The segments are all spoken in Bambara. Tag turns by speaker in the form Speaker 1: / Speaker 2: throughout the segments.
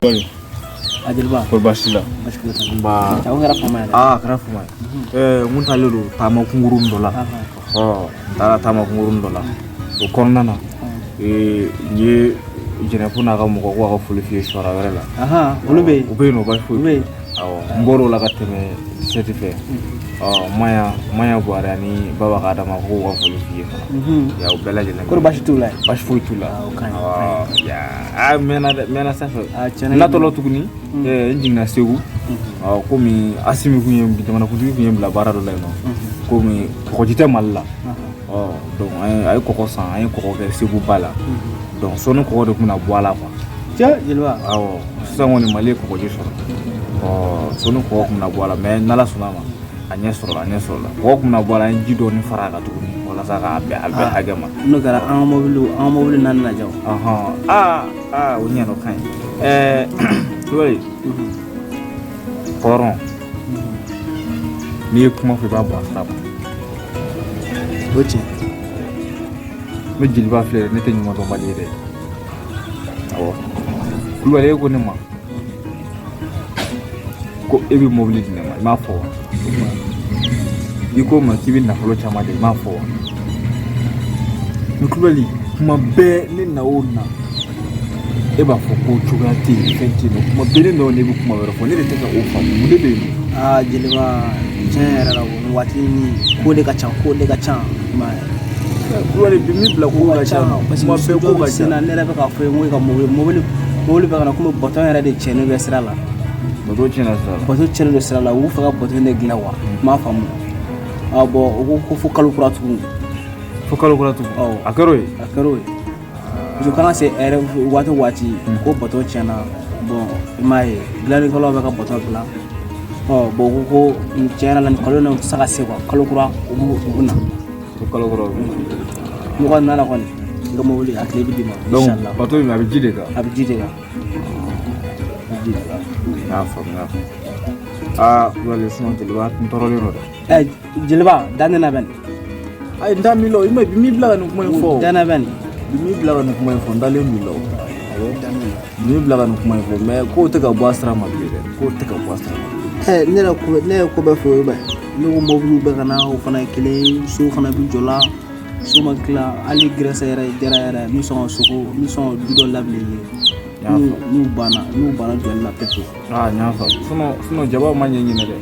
Speaker 1: A jeliba.
Speaker 2: Ko baasi la?
Speaker 1: Baasi foyi t'a la.
Speaker 2: Nba.
Speaker 1: O kɛra fama ye dɛ.
Speaker 2: Aa, a kɛra fama ye. N kun taalen don taama kunkurunnin dɔ la. Ɔ, n taara taama kunkurunnin dɔ la. O kɔnɔna na, n ye Jɛnɛfu n'a ka mɔgɔ ko a ka foli f'i ye sɔrɔ wɛrɛ la.
Speaker 1: Olu bɛ yen.
Speaker 2: U bɛ yen nɔ, baasi foyi.
Speaker 1: U bɛ yen.
Speaker 2: Awɔ, n bɔr'o la ka tɛmɛ sɛti fɛ. Ɔ, Maɲa, Maɲa Buwari ani Baba ka Adama ko k'u ka foli f'i ye fana. Ya, u bɛɛ lajɛlen.
Speaker 1: Kɔri baasi t'u la yen?
Speaker 2: Baasi foyi t'u la.
Speaker 1: O ka ɲi.
Speaker 2: Awɔ, ya, a mɛnna dɛ, mɛnna sanfɛ.
Speaker 1: Aa, tiɲɛna.
Speaker 2: N natɔla tuguni, n jiginna Segu. Ɔ, komi Asimi kun ye jamanakuntigi kun ye n bila baara dɔ la yen nɔ. Komi kɔgɔji tɛ Mali la. Ɔ, donc an ye a ye kɔgɔ san, an ye kɔgɔ kɛ Segu ba la. Donc sɔnni kɔgɔ de tun bɛna bɔ a la quoi.
Speaker 1: Cɛ jeliba.
Speaker 2: Awɔ, sisan kɔni Mali ye kɔgɔji sɔrɔ. Ɔ, sɔnni kɔgɔ tun bɛna bɔ a la, mais n'Ala sɔnna a ma, a ɲɛ sɔrɔla, a ɲɛ sɔrɔla. Kɔgɔ tun bɛna bɔ a la, an ye ji dɔɔni fara a kan tuguni walasa k'a bɛn a bɛn hakɛ ma.
Speaker 1: N'o kɛra an ka mobili naani lajɛ o.
Speaker 2: Ɔhɔn, aa aa, o ɲɛna, o ka ɲi. Kulubali, hɔrɔn, n'i ye kuma fɔ, i b'a bɔ a sira ma.
Speaker 1: O tiɲɛ.
Speaker 2: Ne jeliba filɛ, ne tɛ ɲuman dɔnbali ye dɛ. Awɔ, Kulubali, e ko ne ma ko e bɛ mobili di ne ma, i m'a fɔ wa? I ko n ma k'i bɛ nafolo caman di, i m'a fɔ wa? Ni Kulubali, kuma bɛɛ ne na o na, e b'a fɔ ko cogoya tɛ yen, fɛn tɛ yen nɔ. Kuma bɛɛ ne na o na, e bɛ kuma wɛrɛ fɔ, ne de tɛ ka o faamu. Mun de bɛ yen nɔ?
Speaker 1: Aa jeliba, tiɲɛ yɛrɛ la, nin waati ni ko de ka ca, ko de ka ca, i m'a ye.
Speaker 2: Kulubali, bi min bila ko ka ca,
Speaker 1: parce
Speaker 2: kuma
Speaker 1: que
Speaker 2: bɛɛ ko ka
Speaker 1: sen
Speaker 2: ca.
Speaker 1: na, ne yɛrɛ bɛ k'a fɔ ye, n ko e ka mobili bɛ ka na komi bateau yɛrɛ de tiɲɛnen bɛ sira la.
Speaker 2: Bateau tiɲɛna sira la?
Speaker 1: Bateau tiɲɛnen don sira la, u b'u fɛ ka bateau de dilan wa, n m'a faamu. Ah bon, u ko ko fo kalo kura tuguni.
Speaker 2: Fo kalo kura tugun?
Speaker 1: Awɔ.
Speaker 2: A kɛra o ye?
Speaker 1: A kɛra o ye, parce que kana se yɛrɛ waati o waati ko bateau tiɲɛna. Bon, i m'a ye, dilannikɛlaw bɛ ka bateau dilan. Ɔ bon, u ko ko tiɲɛ yɛrɛ la, nin kalo in na u tɛ se ka se quoi, kalo kura u bɛ na.
Speaker 2: Fo kalo kura u bɛ na.
Speaker 1: Mɔgɔ nana kɔni, i ka mobili a tile bɛ d'i ma.
Speaker 2: Donc
Speaker 1: inchallah.
Speaker 2: Bateau in, a bɛ ji de kan?
Speaker 1: A bɛ ji de kan, a bɛ ji de kan.
Speaker 2: N y'a faamu, n y'a faamu. Aa Kulubali, sinon jeliba, n tɔɔrɔlen don dɛ.
Speaker 1: Ɛ jeliba, dan ne na bɛ nin.
Speaker 2: Ayi, n da min la, i ma bi min bila ka nin kuma in fɔ.
Speaker 1: Dan na bɛ nin.
Speaker 2: Bi min bila ka nin kuma in fɔ, n dalen b'i la o. Awɔ, bi min bila ka nin kuma in fɔ, mais kow tɛ ka bɔ a sira ma bilen dɛ, kow tɛ ka bɔ a sira ma bilen.
Speaker 1: Ɛ, ne yɛrɛ ko, ne ye ko bɛɛ fɔ o ye bɛ ne ko mobiliw bɛ ka na, o fana ye kelen, so fana bɛ jɔ la, so ma tila hali, gɛrɛsɛ yɛrɛ jɛra yɛrɛ, n bɛ sɔn ka soko, n bɛ sɔn ka du dɔ labila i ye.
Speaker 2: N y'a faamu.
Speaker 1: N'u banna jɔli la pewu.
Speaker 2: Aa, n y'a faamu. Sinon jaba ma ɲɛ ɲinɛ dɛ.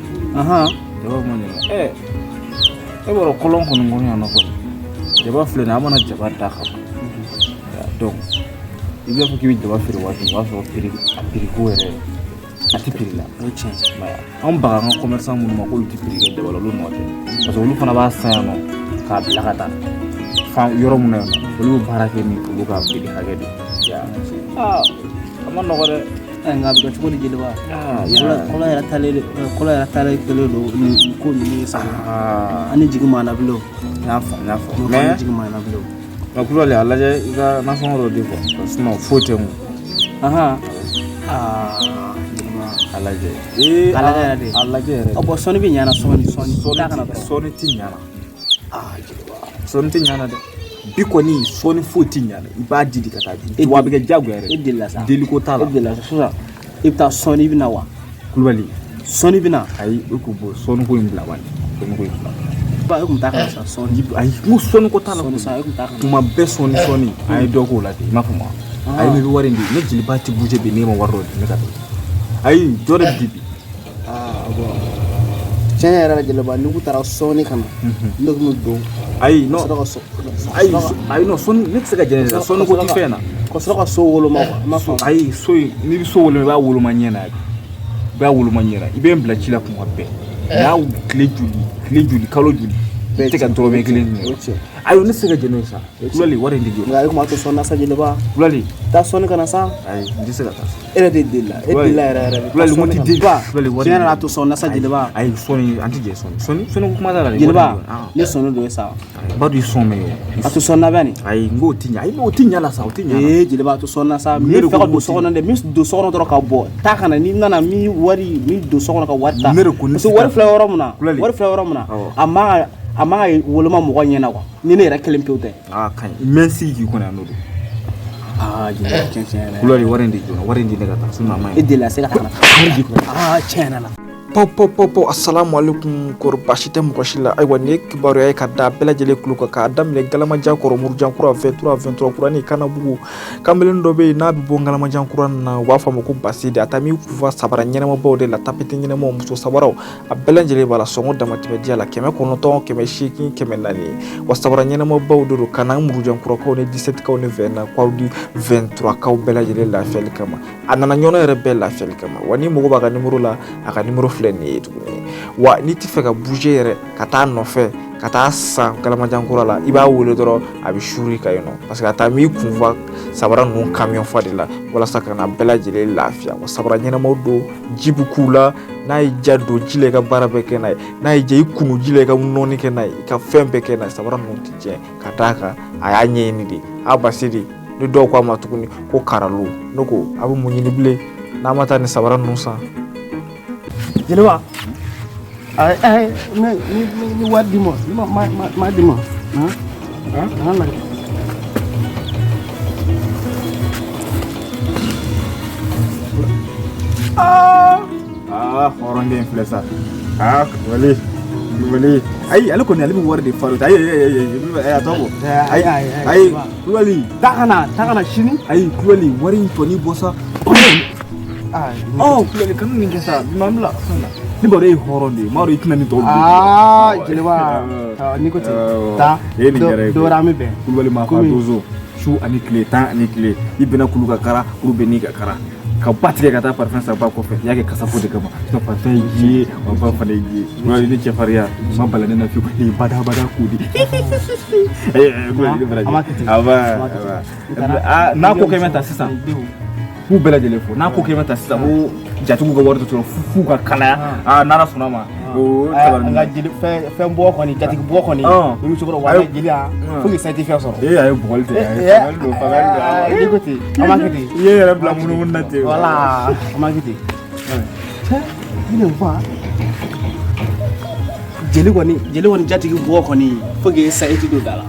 Speaker 2: Jaba ma ɲɛ. Ɛ, e b'a dɔn kɔlɔn kɔni kɔnɔ yan nɔ kɔni, jaba filɛ nin ye, an mana jaba da ka ban, donc i b'a fɔ k'i bɛ jaba feere waati min, o b'a sɔrɔ prix, a prix ko yɛrɛ, a tɛ prix la.
Speaker 1: O ye tiɲɛ.
Speaker 2: I m'a ye, anw baga an ka commerçant minnu ma k'olu tɛ prix kɛ jaba la, olu nɔ tɛ, parce que olu fana b'a san yan nɔ k'a bila ka taa fan yɔrɔ mun na yan nɔ, olu bɛ baara kɛ ni olu ka prix hakɛ de ye. Aa, a ma nɔgɔ dɛ.
Speaker 1: Ɛ, nka a bɛ kɛ cogo di, jeliba?
Speaker 2: Aa.
Speaker 1: Kɔlɔn yɛrɛ taalen, kɔlɔn yɛrɛ taalen kɛlen don nin ko ninnu ye sa.
Speaker 2: Aa.
Speaker 1: An ni jigi m'an na bilen o.
Speaker 2: N y'a faamu, n y'a faamu.
Speaker 1: An ni
Speaker 2: Mais
Speaker 1: jigi m'an na bilen o.
Speaker 2: nka Kulubali, a lajɛ i ka nasɔngɔ dɔ di quoi, sinon foyi tɛ n kun.
Speaker 1: Aa jeliba.
Speaker 2: A lajɛ ee.
Speaker 1: A lajɛ yɛrɛ de.
Speaker 2: A lajɛ yɛrɛ.
Speaker 1: Ɔ bɔn, sɔnni bɛ ɲana, sɔɔni sɔɔni taa kana dɔrɔn.
Speaker 2: Sɔɔni ti ɲana.
Speaker 1: Aa jeliba.
Speaker 2: Sɔɔni ti ɲana dɛ, bi kɔni sɔɔni foyi ti ɲana, i b'a di de ka taa di wa, a bɛ kɛ diyagoya
Speaker 1: E
Speaker 2: yɛrɛ.
Speaker 1: delila sa.
Speaker 2: Deliko t'a la.
Speaker 1: E delila sa, sisan i bɛ taa sɔɔni, i bɛ na wa?
Speaker 2: Kulubali.
Speaker 1: Sɔɔni bɛ na.
Speaker 2: Ayi, e k'o bɔ, sɔɔni ko in bila bani, sɔɔni ko in bila.
Speaker 1: Ba, e kun t'a kana sa sɔɔni.
Speaker 2: Ayi, n ko sɔɔni ko t'a la.
Speaker 1: Sɔɔni sa, e kun t'a kana.
Speaker 2: Kuma bɛɛ sɔɔni sɔɔni, an ye dɔ k'o la ten, i m'a faamu wa? Ayi, ne bɛ wari in di, ne jeliba tɛ bouger bi, ne ma wari dɔ di ne ka taa. Ayi, dɔ de bɛ di bi.
Speaker 1: Aa bɔn, tiɲɛ yɛrɛ la jeliba, n'i kun taara sɔɔni ka na, ne kun bɛ don.
Speaker 2: Ayi, non.
Speaker 1: Ka sɔrɔ ka so.
Speaker 2: Ayi, ayi, non, sɔɔni ne tɛ se ka jɛn dɛ, sɔɔni ko tɛ fɛn na.
Speaker 1: Ka sɔrɔ ka so woloma quoi, i m'a faamu?
Speaker 2: Ayi, so in, n'i bɛ so woloma, i b'a woloma ɲɛ na, i b'a woloma ɲɛ na. I bɛ n bila ci la kuma bɛɛ n'a tile joli, tile joli, kalo joli, i tɛ ka dɔrɔmɛ kelen di ne
Speaker 1: O
Speaker 2: ma.
Speaker 1: tiɲɛ.
Speaker 2: Ayi, ne tɛ se ka jɛn n'o ye sa. Kulubali, wari in tɛ jɔ.
Speaker 1: Nka e kun b'a to sɔɔni na sa, jeliba.
Speaker 2: Kulubali.
Speaker 1: Taa sɔɔni ka na sa.
Speaker 2: Ayi, n tɛ se ka taa.
Speaker 1: E yɛrɛ de delila, e delila yɛrɛ yɛrɛ de.
Speaker 2: Kulubali, n ko n tɛ deli. Kulubali, wari.
Speaker 1: Tiɲɛ yɛrɛ la, a to sɔɔni na sa, jeliba.
Speaker 2: Ayi, sɔɔni, an tɛ jɛ sɔɔni, sɔɔni sɔɔni ko kuma t'a la dɛ.
Speaker 1: Jeliba, ne sɔnni don ye sa.
Speaker 2: Ba dun, i sɔn mɛ o.
Speaker 1: A to sɔɔni na bɛ nin.
Speaker 2: Ayi, n k'o ti ɲɛ, ayi, o ti ɲɛ la sa, o ti ɲɛ la.
Speaker 1: Ee jeliba, a to sɔɔni na sa.
Speaker 2: Ne
Speaker 1: N
Speaker 2: de
Speaker 1: bɛ fɛ
Speaker 2: ko
Speaker 1: ka
Speaker 2: k'o
Speaker 1: don so kɔnɔ dɛ, n bɛ don so kɔnɔ dɔrɔn ka bɔ, taa ka na, n'i nana n bɛ wari, n bɛ don so kɔnɔ ka wari ta.
Speaker 2: Ne de ko ne
Speaker 1: parce que
Speaker 2: tɛ
Speaker 1: wari
Speaker 2: taa.
Speaker 1: filɛ yɔrɔ min na,
Speaker 2: Kulubali.
Speaker 1: wari filɛ yɔrɔ min na,
Speaker 2: Awɔ.
Speaker 1: a man ka woloma mɔgɔ ɲɛna quoi, ni ne yɛrɛ kelen pewu tɛ.
Speaker 2: Aa, ka ɲi, n bɛ n sigi k'i kɔnɔ yan n'o don.
Speaker 1: Aa jeliba, tiɲɛ tiɲɛ yɛrɛ.
Speaker 2: Kulubali, wari in di joona, wari in di ne ka taa, sinon a ma
Speaker 1: E
Speaker 2: ɲi.
Speaker 1: delila se ka taa ka na
Speaker 2: Wari di.
Speaker 1: Aa, tiɲɛ yɛrɛ la.
Speaker 3: Paw paw paw paw, assalamu alaikum. Kɔrɔ baasi tɛ mɔgɔ si la? Ayiwa, nin ye kibaruya ye ka da bɛɛ lajɛlen tulo kan, k'a daminɛ Galamajan kɔrɔ, Murujan kura, 23, 23 kura ni Kanabugu. Kamalen dɔ bɛ yen n'a bɛ bɔ Galamajan kura na, u b'a fɔ a ma ko Basidi. A taa min kufa sabara ɲɛnamabaw de la, tapis ɲɛnamaw, muso sabaraw, a bɛɛ lajɛlen b'a la. Sɔngɔ damatɛmɛ diya la, 900, 800, 400. Wa sabara ɲɛnamabaw de don ka na Murujan kurakaw ni 17kaw ni 29kaw ni 23kaw bɛɛ lajɛlen lafiyali kama. A nana ɲɔnɔ yɛrɛ bɛɛ lafiyali kama. Wa ni mago b'a ka nimoro la, a ka nimoro filɛ nin ye tuguni. Wa n'i tɛ fɛ ka bouger yɛrɛ ka taa nɔfɛ ka taa san Galamajan kura la, i b'a wele dɔrɔn, a bɛ suri ka yen nɔ, parce que a taa m'i kun fa sabara ninnu camion fa de la walasa ka na bɛɛ lajɛlen lafiya. Wa sabara ɲɛnamaw don, ji bɛ k'u la. N'a y'i ja don ji la, i ka baara bɛɛ kɛ n'a ye. N'a y'i ja i kunu ji la, i ka nɔɔni kɛ n'a ye, i ka fɛn bɛɛ kɛ n'a ye. Sabara ninnu tɛ tiɲɛ, ka d'a kan a y'a ɲɛɲini de. A Basidi ni dɔw ko a ma tuguni ko karalo. Ne ko a bɛ mun ɲini bilen n'a ma taa ni sabara ninnu san?
Speaker 1: Jeliba, ayi ayi, ne ni ni wari di ma, ni ma ma ma ma di ma, han han han lajɛ.
Speaker 2: Aa, hɔrɔnden filɛ sa. Aa, Kulubali, Kulubali, ayi, ale kɔni, ale bɛ wari de fari. Ayi ayi ayi ayi, a tɔ bɔ. Ayi ayi, Kulubali.
Speaker 1: Taa ka na, taa ka na sini.
Speaker 2: Ayi Kulubali, wari in tɔni bɔ sa. Ɔ Kulubali, kanu nin kɛ sa, bi ma n bila fɛn na. Ne b'a dɔn e ye hɔrɔn de ye, n b'a dɔn i tɛna nin tɔw dun.
Speaker 1: Aa jeliba, n'i ko ten, taa.
Speaker 2: E nin diyara ye.
Speaker 1: Dɔ wɛrɛ an bɛ bɛn.
Speaker 2: Kulubali ma fa dozo, su ani tile, tan ani tile, i bɛnna kulu ka kara, kulu bɛ n'i ka kara ka ba tigɛ ka taa parfum san ba kɔfɛ. I y'a kɛ kasafo de kama, sinon parfum ye ji ye, wa ba fana ye ji ye. Kulubali, ni cɛfarinya ma bala ne na fiyewu, ee bada bada ko di. Ee Kulubali, ne baraji.
Speaker 1: An b'a kɛ ten.
Speaker 2: Aba aba, n'a ko kɛ bɛ ta sisan, k'u bɛɛ lajɛlen fo. N'a ko kɛ bɛ ta sisan ko jatigiw ka wari tɛ sɔrɔ f'u ka kalaya. Aa, n'Ala sɔnna ma, o
Speaker 1: An ka jeli fɛn fɛn bɔ kɔni, jatigi bɔ kɔni, ni muso kɔrɔ wa jeli yan fo k'i sayti fɛn sɔrɔ.
Speaker 2: Ee, a ye bugɔli kɛ, a ye fagali don, fagali don.
Speaker 1: N'i ko ten, an b'a kɛ ten.
Speaker 2: I ye yɛrɛ bila munumunu na ten.
Speaker 1: Wala, an b'a kɛ ten. Cɛ, i bɛna fa jeli kɔni, jeli kɔni, jatigi bɔ kɔni, fo k'i sayti don da la.